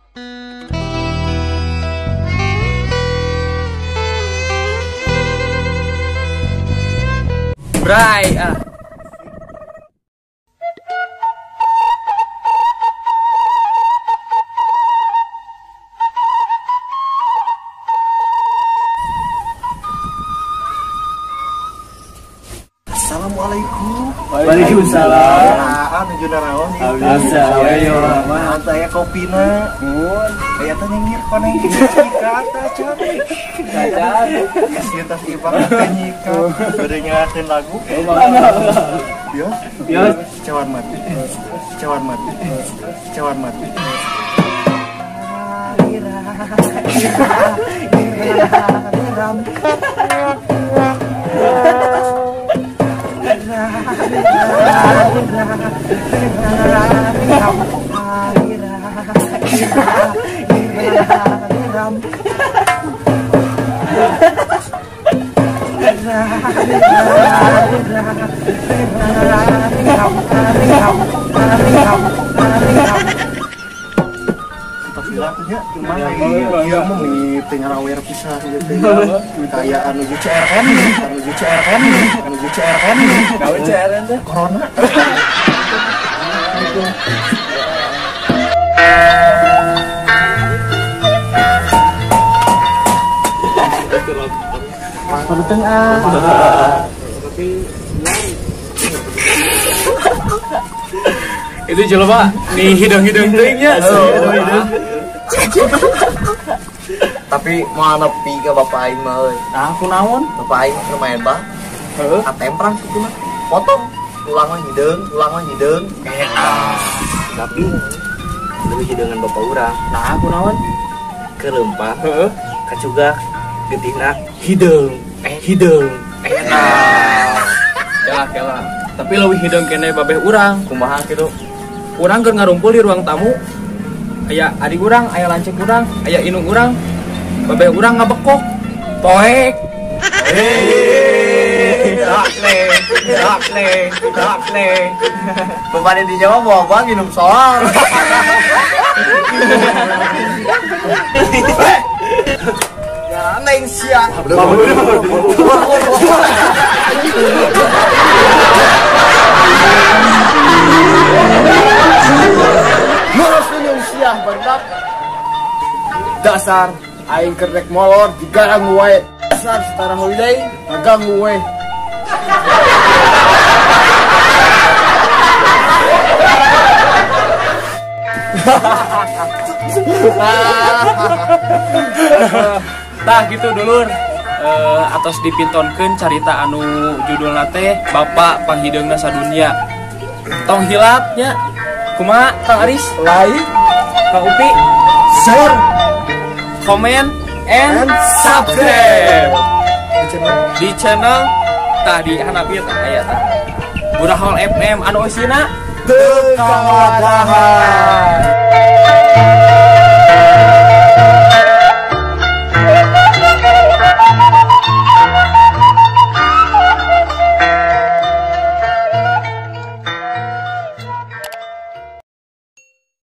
Bray ah. Assalamualaikum. Waalaikumsalam. Ah, nuju naraon ieu. Alhamdulillah. Aya kopina. Mun. Aya teh nyengir koneng nyikat acan. Kasih tas ibak teh nyikat. Bade nyalakeun lagu. Bios. Bios. Cawan mati. Cawan mati. Cawan mati. Ira. Ira. Ira. Kayak anu CRN, anu CRN, anu CRN, anu CRN teh corona. Penting ah. Itu jelema nih hidung-hidung teuing nya. Tapi mau nepi ke bapak aing mah euy. Nah, kunaon? Bapak aing keur main bah. Heeh. Katemprang kitu mah. Potong. Tulang mah hideung, tulang mah hideung. Tapi lebih hideungan bapak urang. Nah, kunaon? Keur leumpah. Heeh. Kacugak getihna hideung. Hideung. Enak. Kela kela. Tapi leuwih hideung keneh babeh urang. Kumaha kitu? Urang keur ngarumpul di ruang tamu. Aya adik urang, aya lanceuk urang, aya indung urang. Babeh urang ngabekok. Poek. Dakle, dakle, dakle. Bapak di Jawa bawa minum solar. Neng siang. Lurus senyum siang bentak. Dasar aing kerek molor digarang wae. Dasar setara holiday ngaganggu wae. Tah gitu dulur. Atos dipintonkeun carita anu judulna teh Bapak Panghideungna Sadunya. Tong hilap nya. Kumaha Kang Aris? Like, Kang Upi, share, comment, and subscribe di channel tadi handap ieu tah aya tah. Burahol FM anu eusina teu kawadahan.